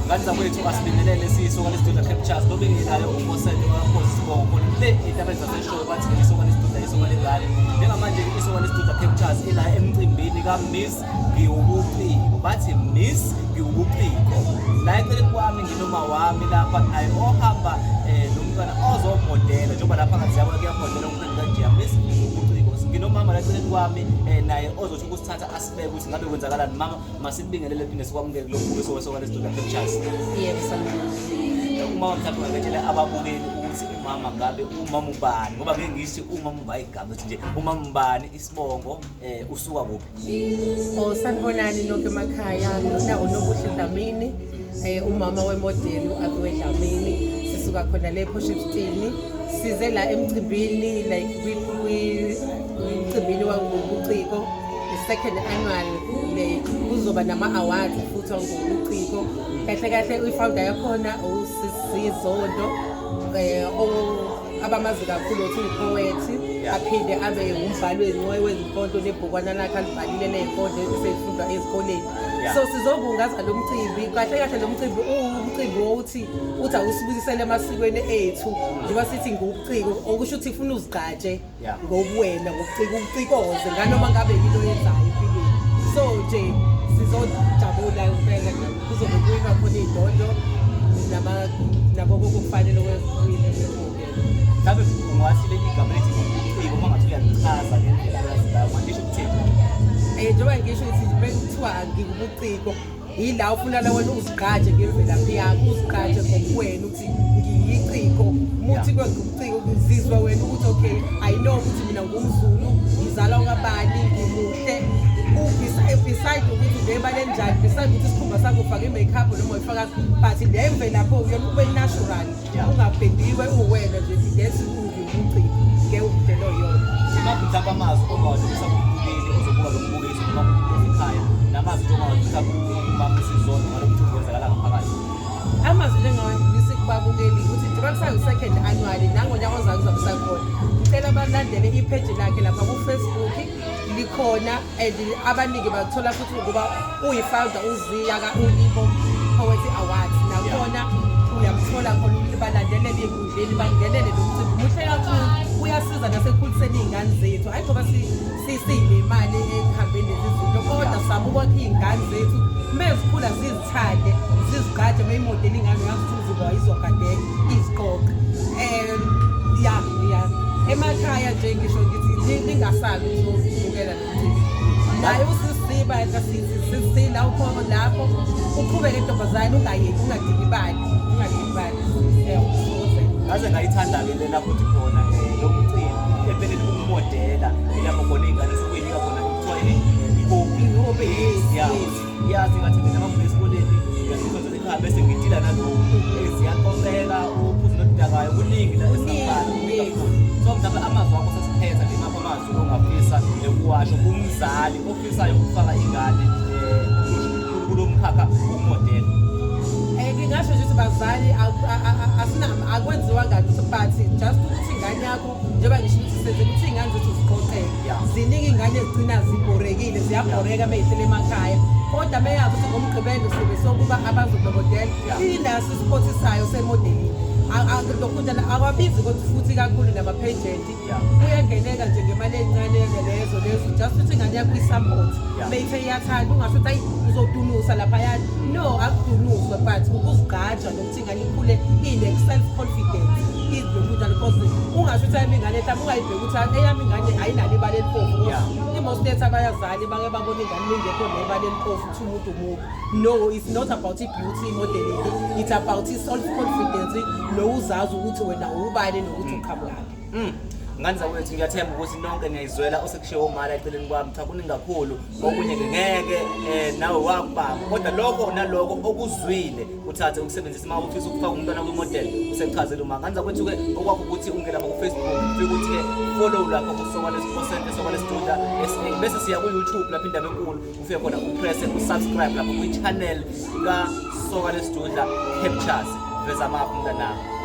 Ngane zakwethu, asibingelele siyisoka lesiduda captures lobingelayo uMosele wakhosi sibongo khona le ey'ntabeni zaseshowe. Bathi isoka lesiduda, isoka lengane. Njengamanje isoka lesiduda captures ila emcimbini ka-Miss Ngiwubuciko. Bathi Miss Ngiwubuciko. La eceleni kwami nginoma wami lapha naye ohamba nomntwana ozomodela, njengoba lapha ngathi yabona kuyamodela umntwana kanje. Miss Ngiwubuciko, nginomama la eceleni kwami naye ozothi ukusithatha asibeke ukuthi ngabe kwenzakalani. Mama, masikubingelele phinde sikwamukele kulo mbukiso wesoka lesiduda captures. Yebo, sanibona. Umama, mhlawumbe ungaketshela ababukeli ukuthi umama ngabe umama ubani, ngoba ngeke ngisho umama uba igama, ukuthi nje umama ubani, isibongo, usuka kuphi? Oh, sanibonani nonke emakhaya. Lona uNobuhle Dlamini, umama wemodeli u-Aviwe Dlamini. Sisuka khona le Port Shepstone. Size la emcimbini, like emcimbini wangobuciko, the second annual le. Kuzoba nama-awards futhi wangobuciko. Kahle kahle i-founder yakhona uSisizondo, abamazi kakhulu uthi uyi-poet, aphinde abe umbhali wezinkondlo, nebhukwana lakhe alibhalile ley'nkondlo esey'fundwa ezikoleni. So sizobungaza lo mcimbi. Kahle kahle lo mcimbi uwumcimbi wokuthi uthi awusibuyisele emasikweni ethu, njengoba sithi ngubuciko, okusho ukuthi ifuna uzigqaje ngobuwena, ngobuciko, ucikoze nganoma ngabe yinto oyenzayo empilweni. So nje sizojabula impela, kuzobe kuwinwa khona iy'ndondo nabo kokufanele kwewine. Mhlawumbe ungathi leli gama elithi ubuciko, uma ngathi uyalichaza ngendlela oyazi ngayo, ungasho ukuthini? Njengoba ngisho ukuthi bekuthiwa ngikubuciko, yila ufuna la wena uzigqaje ngemvelaphi yakho, uzigqaje ngobuwena, ukuthi ngiyiciko. Muthi kwengubuciko, uzizwa wena ukuthi okay, I know ukuthi mina ngumZulu, ngizalwa kabani, ngimuhle. Beside ukuthi ngebala enjani, beside ukuthi isikhumba sakho ufake i-makeup noma uyifaka, but le mvelaphi uyona ube natural, ungapendiwe, uwena nje. That's ungiwubuciko ngewudlela oyona. Imaphi mhlawumbe amazwi ongawadlulisa kumbukeli ozobuka lo mbukiso, noma kumbukeli ekhaya, namazwi nje ongawadlulisa kumama uSizondo ngalo mcimbi wenzakala ngaphakathi? Amazwi njengawadlulisa kubabukeli ukuthi njengoba kusayi-second annual, nangonyaka ozayo kuzobe kusakhona. Ngicela balandele ipheji lakhe lapha ku-Facebook, likhona, and abaningi bathola futhi ngokuba uyi-founder uziya ka-Ulibo Poetry Awards, nakhona uyamthola khona ukuthi balandelele ey'nkundleni, bangenele lo mcimbi. Muhle kakhulu, uyasiza nasekukhuliseni iy'ngane zethu. Hhayi ngoba sinemali ekuhambeni lezi zinto, kodwa sizama ukwakha iy'ngane zethu mezikhula zizithande, zizigqaje. Uma imodeli ingane, uyazi ukuthi umzimba wayizogadela iziqoqe. Ya, emakhaya nje ngisho ngithi ningasabi ukuzobukela lo mcimbi. Naye usisiba sisila ukhona lapho, uqhubeke ntombazane, ungayeki, ungadikibali, ungadikibali. Siyakuthokozela. Ngaze ngayithanda-ke le lapho uthi khona lo mcimbi empeleni ukumodela, ilapho khona iy'ngane sukuyinika khona, kuthiwa yini, i-hobby. I-hobby, yes. Yazi ngathi mina uma ngibuya esikoleni ngiyazizwa ekhaya bese ngidila nalokhu, ziyaqoqeka, uphuzo nodakayo, kuningi la esingabhala kakhulu. So mhlawumbe amazwi akho sesiphetha nje, imaphi amazwi ongafisa ukuwasho kumzali ofisayo ukufaka ingane kulo mkhakha wokumodela? Ngingasho nje ukuthi bazali, akwenziwa ngalutho, but just ukuthi ingane yakho, njengoba ngisho ukuthi senze ukuthi iy'ngane zethu ziqoqeke. Ziningi iy'ngane ezigcina zibhorekile, ziyabhoreka uma y'hlele emakhaya, kodwa uma yazi ukuthi ngoMgqibelo sibe sokuba abazobemodela, inaso isiphothi sayo semodeling. Lokhunjana akwabizi kodwa futhi kakhulu nama-pageant. Kuyangeneka nje ngemali encane lezo lezo, just ukuthi ingane yakho uyi-support. Beyithe iyathanda, ungasho ukuthi ayi, uzodunusa laphayana. No, akudunuswa, but ukuzigqaja nokuthi ingane ikhule ine-self confidence izokunjalo, because ungasho ukuthi ayami ingane, mhlawumbe ungayibheki ukuthi eyami ingane ayinalo ibala elibovu. I-most yethu abayazali bake babona ingane ingekho nebala elibovu, ukuthi umuntu mubi. No, it's not about i-beauty modeling, it's about i-self confidence nowuzazi ukuthi wena ubani nokuthi uqhamukaphi. Ngane zakwethu, ngiyathemba ukuthi nonke niyayizwela osekushiwo umala eceleni kwami. Cha, kuningi kakhulu, okunye-ke ngeke nawe wakubamba, kodwa lokho naloko okuzwile uthathe ukusebenzisa uma ufisa ukufaka umntwana kwimodel. Usekuchazela uma. Ngane zakwethu-ke, okwakho ukuthi ungene lapha ku-Facebook, ufike ukuthi-ke follow lapha kuSokale Sicent, Sokale Siduda SA, bese siya ku-YouTube lapho indaba enkulu, ufike khona upresse usubscribe lapho kwi-channel kaSokale Sidudla Captures. Veza amaphi mntanami.